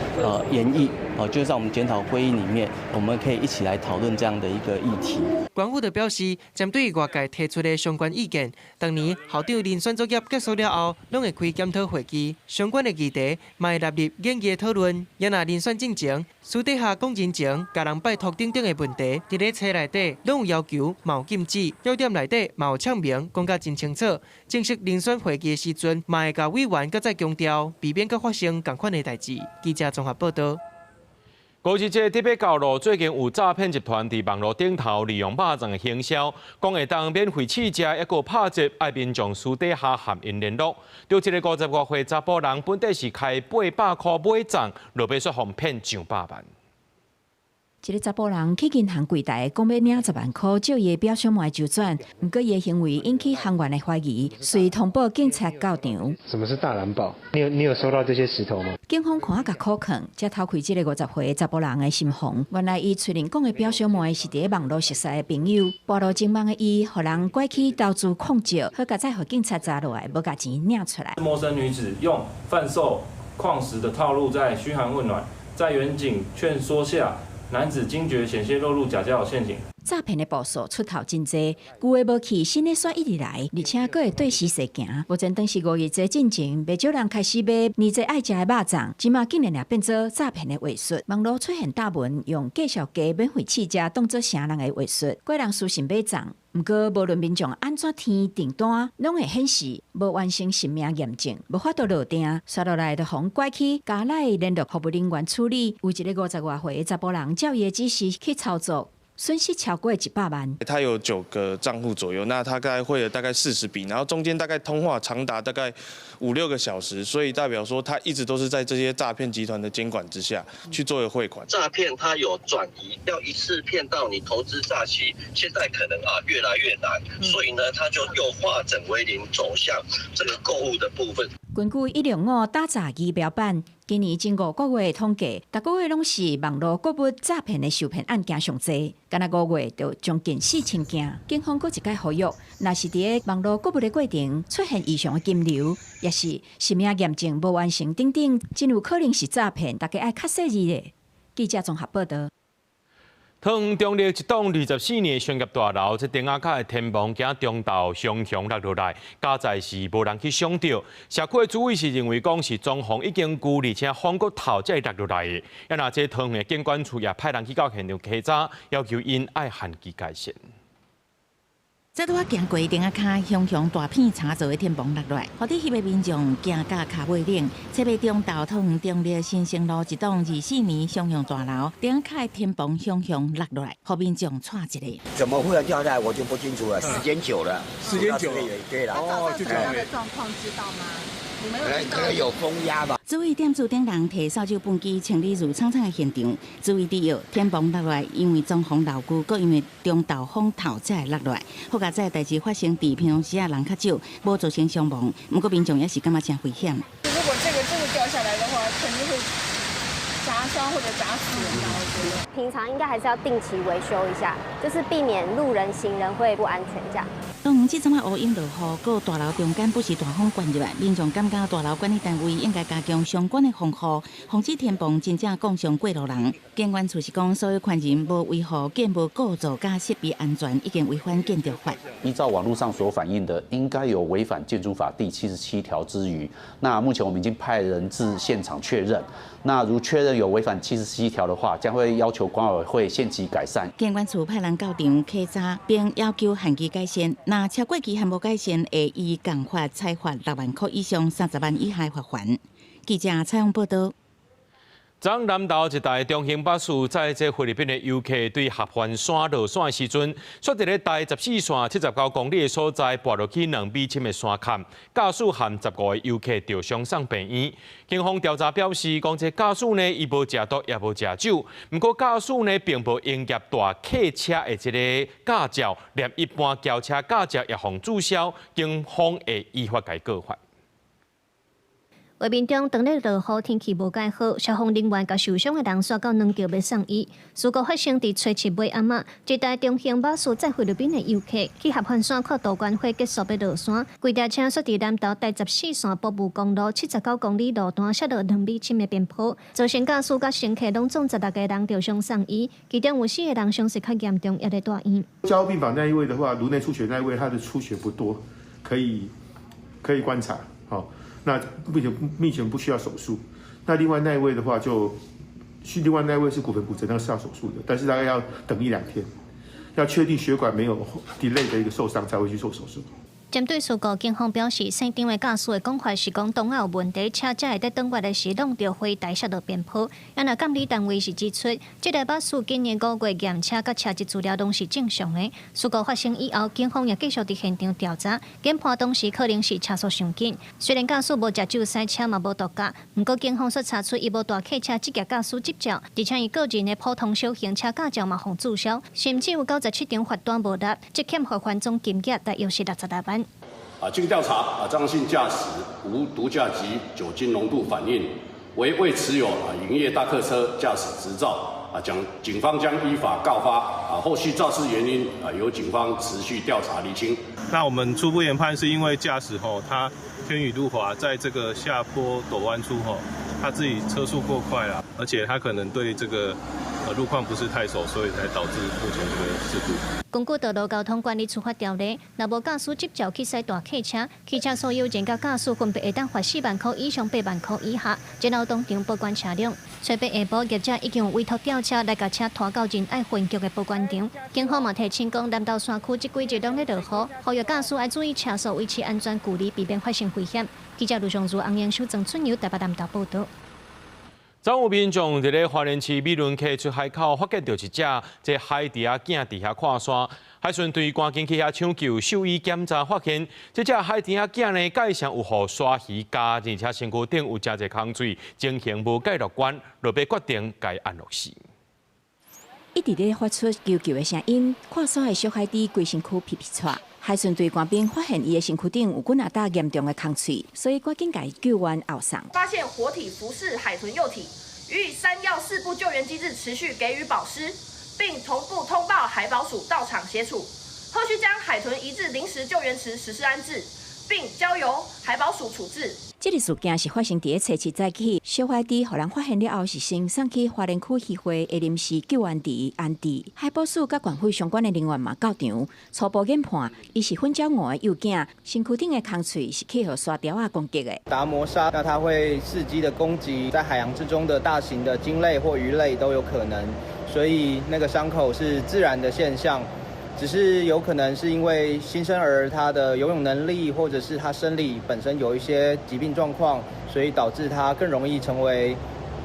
研議，哦，就是在我們檢討會議裡面，我們可以一起來討論這樣的一個議題。縣府就表示，針對外界提出的相關意見，當年校長遴選作業結束了後，攏會開檢討會議，相關的議題嘛會納入研議討論。也若遴選進前，私底下講人情、共人拜託等等的問題，佇咧冊內底攏有要求，嘛有禁止。要點內底嘛有唱明，講甲真清楚。正式遴選會議的時陣，嘛會共委員閣再強調，避免閣發生仝款的代誌。記者綜合報導。高鐵這特別道路最近有詐騙集團佇網路頂頭利用肉粽的行銷，講會當免費試食，抑閣拍折，愛民眾私底下和𪜶聯絡。著一个五十外歲查埔人，本底是開800箍買粽，落尾煞予騙上百萬。一个查埔人去銀行櫃台，講欲領10萬箍，借伊的表小妹周轉，毋過伊的行為引起行員的懷疑，遂通報警察到場。什麼是大藍寶？你有收到這些石頭嗎？警方看啊共苦勸，才偷開這个50歲查埔人的心防。原來伊喙裡講的表小妹是佇咧網路熟似的朋友，跋落情網的伊，予人拐去投資礦石，好佳哉予警察查落來，無共錢領出來。陌生女子用販售礦石的套路在噓寒問暖，在員警勸說下，男子驚覺險些落入假交友陷阱。詐騙的步數出頭真濟，舊的無去，新的煞一直來，而且閣會對時勢行。目前當時五月節進前，袂少人開始買年節愛食的肉粽，這馬竟然也變做詐騙的話術。網路出現貼文，用介紹價免費試食當做成人的話術，拐人私信買粽。毋過，無論民眾按怎填訂單，攏會顯示無完成實名驗證，無法度落訂，煞落來就予拐去加來聯絡服務人員處理。有一个50外歲的查埔人，照伊的指示去操作，損失超過100萬。他有9個賬戶左右，那他大概匯了大概40筆，然後中間大概通話長達大概5、6個小時，所以代表說他一直都是在這些詐騙集團的監管之下去做一個匯款。詐騙他有轉移，要一次騙到你投資詐欺，現在可能啊越來越難，所以呢，他就又化整為零，走向這個購物的部分。根據105打詐儀表板，今年前5個月統計，逐個月攏是網路購物詐騙的受騙案件上濟，干焦5月就將近4000件。警方閣一擺呼籲，若是佇咧網路購物的過程出現異常的金流，抑是實名驗證無完成等等，真有可能是詐騙，大家愛較細膩咧。記者綜合報導。桃園中壢一棟24年商業大樓，這頂仔跤的天棚今中晝雄雄落落來，佳哉是無人去傷著。社區的主委是認為講是裝潢已經舊，而且風閣透才會落落來的。啊，若這桃園的建管處也派人去到現場稽查，要求𪜶愛限期改善。這拄仔行過頂仔跤，雄雄大片柴做的天棚落來，予佇彼的民眾驚甲跤尾冷。7日中晝，桃園中壢新生路一棟24年商用大樓頂仔跤的天棚雄雄落落來，予民眾掣一下。怎麼忽然掉下來，我就不清楚了。時間久了，時間久了，對了。哦，就這樣的狀況知道嗎？可能有風壓吧。主委店主等人提掃帚畚箕清理如氅氅的現場。主委佇搖天棚落來，因為裝潢老舊，閣因為中晝風透才會落來。好佳哉代誌發生佇平常時啊人較少，無造成傷亡。毋過民眾也是感覺誠危險。如果這個掉下來的話，肯定會砸傷或者砸死人吧？我覺得。平常應該還是要定期維修一下，就是避免路人行人會不安全這樣。當這陣仔烏陰落雨，閣大樓中間不時大風灌入來，民眾感覺大樓管理單位應該加強相關的防護，防止天棚真正降傷過路人。建管處是講，所有權人無維護建物構造佮設備安全，已經違反建築法。依照網路上所反映的，應該有違反建築法第77條之虞。那目前我們已經派人至現場確認。那如確認有違反七十七條的話，將會要求管委會限期改善。建管處派人到場稽查，並要求限期改善。若超過期限無改善，會依共法裁罰6萬箍以上30萬以下罰鍰。記者採訪報導。昨南投一台中型巴士載這菲律賓的遊客對合歡山落山的時陣，煞佇咧台14線79公里的所在，跋落去2米深的山崁，駕駛含15個遊客著傷送病院。警方調查表示，講這駕駛呢，伊無食毒也無食酒，毋過駕駛呢並無營業大客車的這個駕照，連一般轎車駕照也予註銷，警方會依法共伊告發。畫面中，當咧落雨，天氣無蓋好，消防人員共受傷的人徙到軟橋欲送醫。事故發生佇初七尾暗仔，一台中型巴士載菲律賓的遊客去合歡山看杜鵑花結束欲落山，規台車煞佇南投台14線埔霧公路79公里路段摔落2米深的邊坡，造成駕駛佮乘客攏總16個人著傷送醫，其中有四個人傷勢較嚴重，猶咧住院。加護病房那一位的話，顱內出血那一位，他的出血不多，可以觀察，好。那目前不需要手術。那另外那一位的話就，是另外那一位是骨盆骨折，那個是要手術的，但是大概要等一兩天，要確定血管沒有 delay 的一個受傷才會去做手術。針對事故，警方表示，現場的駕駛的講法是講擋仔有問題，車才會佇轉彎的時弄著火台摔落邊坡。啊，若監理單位是指出，這台巴士今年5月驗車佮車籍資料攏是正常的。事故發生以後，警方也繼續佇現場調查，研判當時可能是車速傷緊。雖然駕駛無食酒駛車嘛無毒駕，毋過警方煞查出伊無大客車職業駕駛執照，而且伊個人的普通小型車駕照嘛予註銷，甚至有97張罰單無納，積欠罰款總金額大約是66萬。啊，經調查，啊，張姓駕駛無毒駕及酒精濃度反應，為未持有啊營業大客車駕駛執照，啊，將警方將依法告發，啊，後續肇事原因啊由警方持續調查釐清。那我們初步研判是因為駕駛吼，他天雨路滑，在這個下坡陡彎處吼，他自己車速過快了，而且他可能對這個路況不是太熟，所以才導致目前這個事故。根據道路交通管理處罰條例，若無駕駛執照去駛大客車，汽車所有人佮駕駛分別會當罰4萬箍以上8萬箍以下，然後當場保管車輛。初八下晡，業者已經有委託吊車來共車拖到仁愛分局的保管場。警方嘛提醒講，南投山區這幾日攏咧落雨，呼籲駕駛愛注意車速，維持安全距離，避免發生危險。記者盧尚如、洪英修、曾春友台北南投報導。昨有民眾佇咧花蓮市美崙溪出海口發現著一隻這海豬仔囝佇遐看沙，海巡隊趕緊去遐搶救，獸醫檢查發現，這隻海豬仔囝呢，蓋上有予鯊魚咬，而且身軀頂有誠濟空喙，情形無蓋樂觀，落尾決定共伊安樂死。一直咧發出求救的聲音，看沙的小海豬規身軀皮皮剉。海巡隊官兵發現伊的身軀頂有幾若搭嚴重的空喙，所以趕緊共伊救援後送。發現活體福氏海豚幼體，予以3幺4不救援機制持續給予保濕，並同步通報海保署到場協處，後續將海豚移至臨時救援池實施安置，並交由海保署處置。這個事件是發生佇咧初七早起，小海豬予人發現了後，是先送去花蓮區漁會的臨時救援池安置。海保署佮縣府相關的人員嘛到場，初步研判，伊是粉鳥鰻的幼囝，身軀頂的空喙是去予鯊鯛仔攻擊的。達摩鯊，那它會伺機的攻擊在海洋之中的大型的鯨類或魚類都有可能，所以那個傷口是自然的現象。只是有可能是因為新生兒他的游泳能力，或者是他生理本身有一些疾病狀況，所以導致他更容易成為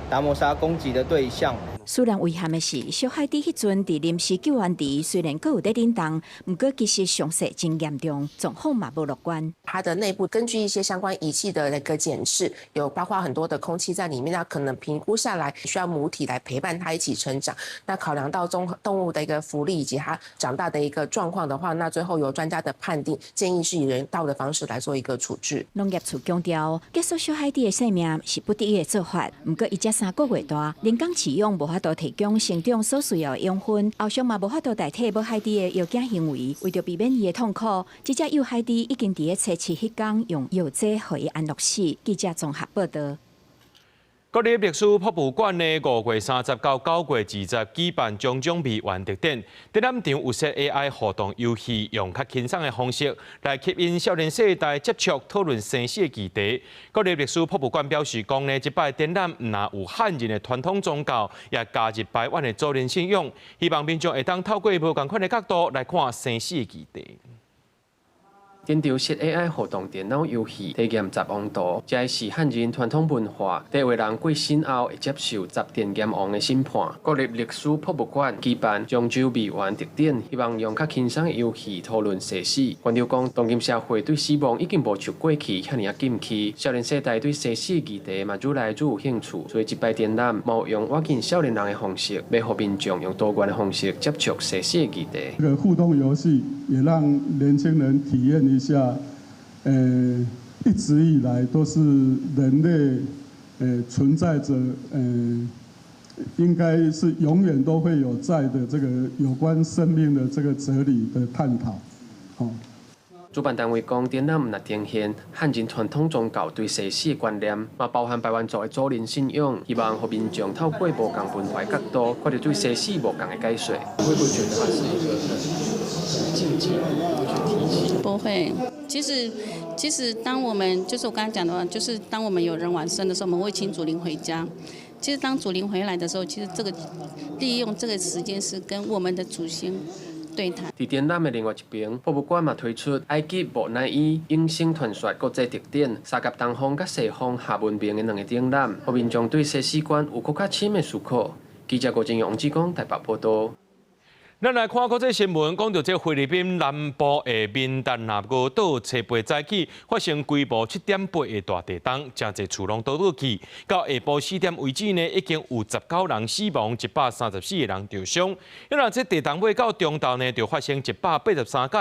達摩鯊攻擊的對象。雖然遺憾的是，小海豬彼陣佇臨時救援池雖然閣有咧振動，毋過其實傷勢真嚴重，狀況嘛無樂觀。它的內部根據一些相關儀器的那個檢視，有包括很多的空氣在裡面，那可能評估下來需要母體來陪伴它一起成長。那考量到綜合動物的一個福利以及它長大的一個狀況的話，那最後由專家的判定，建議是以人道的方式來做一個處置。農業處強調，結束小海豬的生命是不得已的做法，毋過伊才3個月大，人工飼養無法度提供成長所需要的養分，後續嘛無法度代替母海豬的搖囝行為。為著避免伊的痛苦，這隻幼海豬已經佇咧初七彼工用藥劑予伊安樂死。記者綜合報導。國立歷史博物館呢，5月30到9月20舉辦種種謎園特展，展覽場有設 AI 互動遊戲，用較輕鬆的方式來吸引少年世代接觸討論生死的議題。國立歷史博物館表示講呢，這擺展覽毋但有漢人的傳統宗教，也加入排灣的祖靈信仰，希望民眾會當透過無仝款的角度來看生死的議題。現場設 AI 互動電腦遊戲，體驗十王圖，這是漢人傳統文化，第一人過身後會接受十殿閻王的審判。國立歷史博物館舉辦漳州謎園特展，希望用較輕鬆的遊戲討論生死。館長講，當今社會對死亡已經無像過去遐爾仔禁忌，少年世代對生死議題嘛愈來愈有興趣，所以這擺展覽嘛用倚近少年人的方式，欲予民眾用多元的方式接觸生死的議題。這個互動遊戲也讓年輕人體驗一下，一直以來都是人類，存在着，應該是永遠都會有在的這個有關生命的這個哲理的探討，好。主辦單位講，展覽毋但呈現漢人傳統宗教對生死的觀念，嘛包含排灣族的祖靈信仰，希望予民眾透過無仝文化角度，看著對生死無仝的解說。會不會覺得它是一個很禁忌去提起？不會，其實當我們就是我剛才講的話，就是當我們有人往生的時候，我們會請祖靈回家。其實當祖靈回來的時候，其實這個利用這個時間是跟我們的祖先對談。佇展覽的另外一邊，博物館嘛推出埃及木乃伊永生傳說國際特展，三峽東方佮西方夏文明的兩个展覽，予民眾對生死觀有閣較深的思考。記者郭正陽、王志剛台北報導。咱來看國際新聞，講到這菲律賓南部的民達納俄島，初八早起發生規模7.8的大地動，誠濟厝攏倒落去。到下晡4點為止呢，已經有19人死亡，134個人著傷。因為這地動尾到中晝呢，就發生183屆，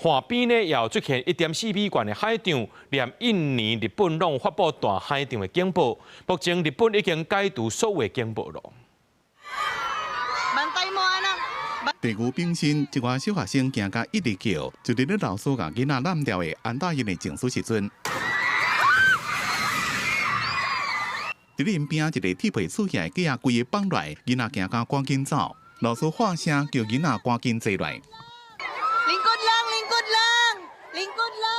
岸邊呢也有出現1.4米懸的海漲，連印尼、日本攏發布大海漲的警報。目前日本已經解除所有警報了。地牛冰心，一寡小學生驚甲一直叫，就佇咧老師共囡仔攬牢的安大因的情緒時陣，佇咧𪜶邊仔一個鐵皮厝遐的架仔規个放落來，囡仔驚甲趕緊走，老師喊聲叫囡仔趕緊坐來。 Lingkod lang, lingkod lang, lingkod lang。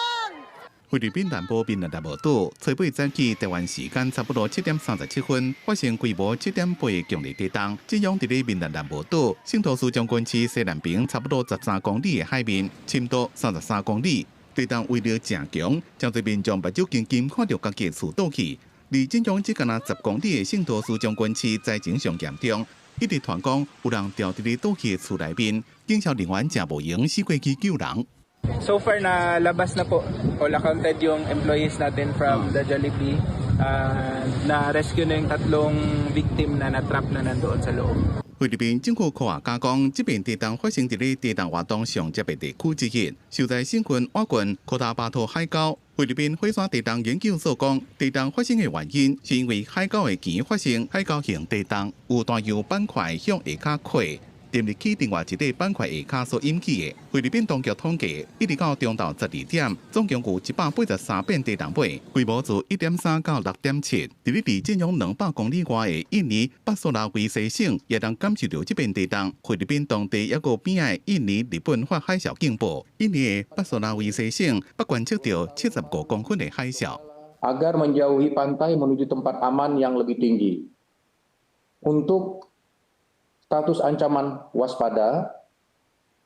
菲律賓南部民達納島，初八早起台灣時間差不多7點37分，發生規模7.8的強烈地動，震央佇咧民達納島聖托斯將軍市西南邊差不多13公里的海面，深度33公里。地動威力誠強，誠濟民眾目睭金金看著家己的厝倒去。離震央只干焦10公里的聖托斯將軍市災情上嚴重，一直傳講有人牢佇咧倒去的厝內面，警消人員誠無閒死過去救人。 So far na labas na po all accounted yung employees natin from the Jollibee. Na rescue na yung tatlong victim na natrap na nandoon sa loob. 菲律賓政府科學家講，這遍地動發生佇咧地動活動上捷的地區之一，受災省份倚近科達巴托海溝。菲律賓火山地動研究所講，地動發生的原因是因為海溝的墘發生海溝型地動，有大洋板塊向下跤擴。沉入去另外一個板塊下跤所引起的。菲律賓當局統計，一直到中晝12點，總共有183遍地動尾，規模自1.3到6.7。佇咧離震央200公里外的印尼北蘇拉威西省，也通感受著這遍地動。菲律賓當地抑閣邊仔的印尼、日本發海嘯警報。印尼的北蘇拉威西省北觀測著75公分的海嘯。 Agar menjauhi pantai menuju tempat aman yang lebih tinggi. Untuk status ancaman waspada,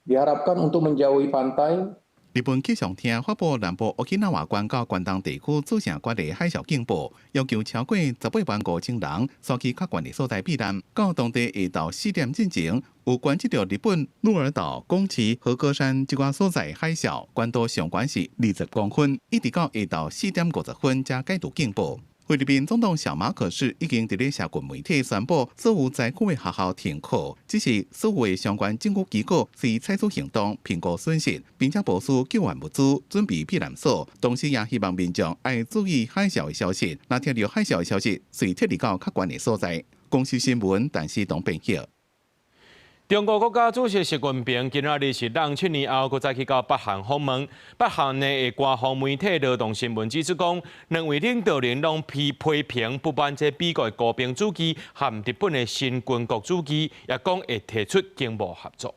diharapkan untuk menjauhi pantai. 日本氣象廳發布南部沖繩縣到關東地區沖繩縣的海嘯警報，要求超過18萬5千人徙去較懸的所在避難。到當地下晝4點進前，有觀測著日本鹿兒島、高知、和歌山這寡所在海嘯，懸度上懸是20公分，一直到下晝4點50分才解除警報。菲律賓總統小馬可仕已經佇咧社群媒體宣布，所有災區的學校停課，只是所有的相關政府機構須採取行動評估損失，並且部署救援物資，準備避難所。同時也希望民眾愛注意海嘯的消息，若聽著海嘯的消息，隨撤離到較懸的所在。公視新聞，陳思東編譯。中國國家主席習近平今仔日是07年後，閣再去到北韓訪問。北韓的官方媒體勞動新聞指出講，兩位領導人攏批評不滿這美國的和平主義和日本的新軍國主義，也講會提出經貿合作。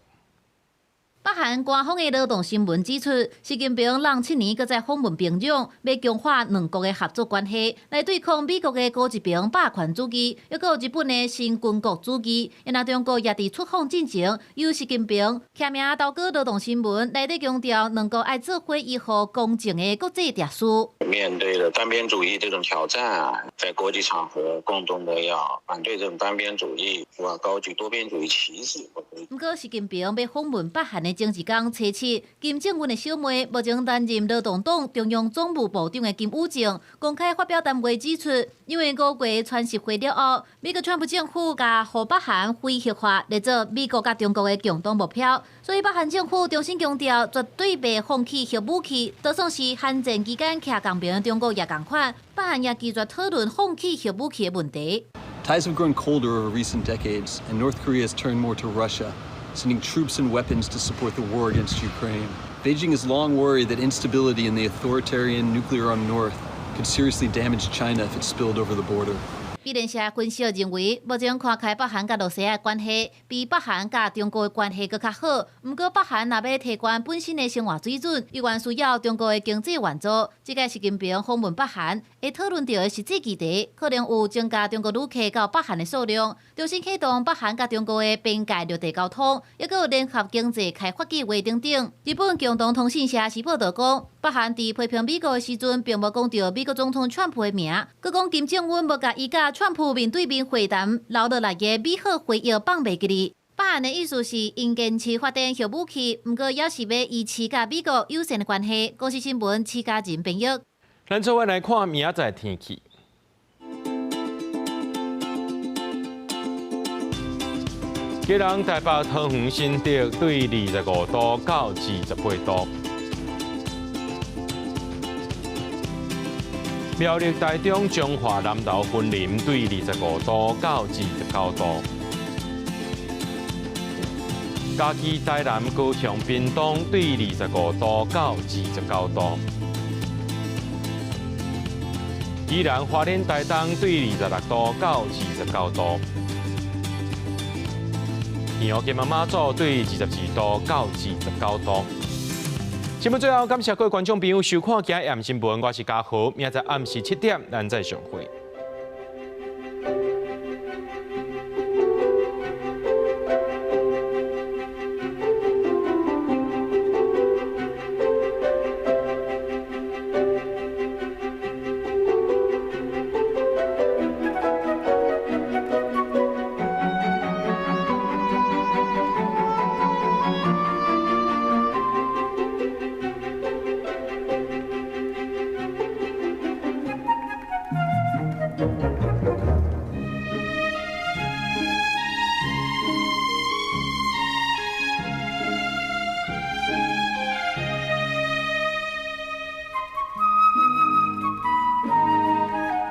北韓官方的勞動新聞指出，習近平零七年閣再訪問平壤，欲強化兩國的合作關係，來對抗美國的高級兵霸權主義，抑閣有日本的新軍國主義。因那中國也佇出訪進前，由習近平簽名投稿勞動新聞，內底強調兩國愛做伙維護公正的國際秩序。面對了單邊主義這種挑戰，在國際場合共同的要反對這種單邊主義，要高舉多邊主義旗幟。毋過，習近平欲訪問北韓的前一工初七，金正恩的小妹，目前擔任勞動黨中央總務部長的金與正，公開發表談話指出，因為五月川習會了後，美國川普政府共予北韓非核化列做美國佮中國的共同目標，所以北韓政府重新強調，絕對袂放棄核武器，就算是韓戰期間徛仝邊的中國也仝款，北韓也拒絕討論放棄核武器的問題。 Ties have grown colder over recent decades, and North Korea has turned more to Russia, sending troops and weapons to support the war against Ukraine. Beijing has long worried that instability in the authoritarian nuclear-armed North could seriously damage China if it spilled over the border. 美聯社分析認為，目前看起來北韓佮羅西亞的關係比北韓佮中國的關係閣較好。毋過北韓若欲提懸本身的生活水準，依然需要中國的經濟援助。這屆習近平訪問北韓，會討論著的實際議題，可能有增加中國旅客到北韓的數量，重新啟動北韓佮中國的邊界陸地交通，抑閣有聯合經濟開發計劃等等。日本共同通信社是報導講，北韓佇批評美國的時陣，並無講著美國總統川普的名，閣講金正恩無共伊佮川普面對面會談留落來的美好回憶放袂記哩。北韓的意思是，𪜶堅持發展核武器，毋過也是欲維持佮美國友善的關係。公視新聞，徐家仁編譯。咱做伙來看明仔載天氣。基隆、台北、桃園、新竹對25度到28度。苗栗、台中、彰化、南投、雲林對25度到29度。嘉義、台南、高雄、屏東對25度到29度。宜蘭、花蓮、台東對26度到29度。澎湖、金門、馬祖對22度到29度。節目最後，感謝各位觀眾朋友收看今日暗新聞，我是嘉豪，明仔載暗時7點，咱再相會。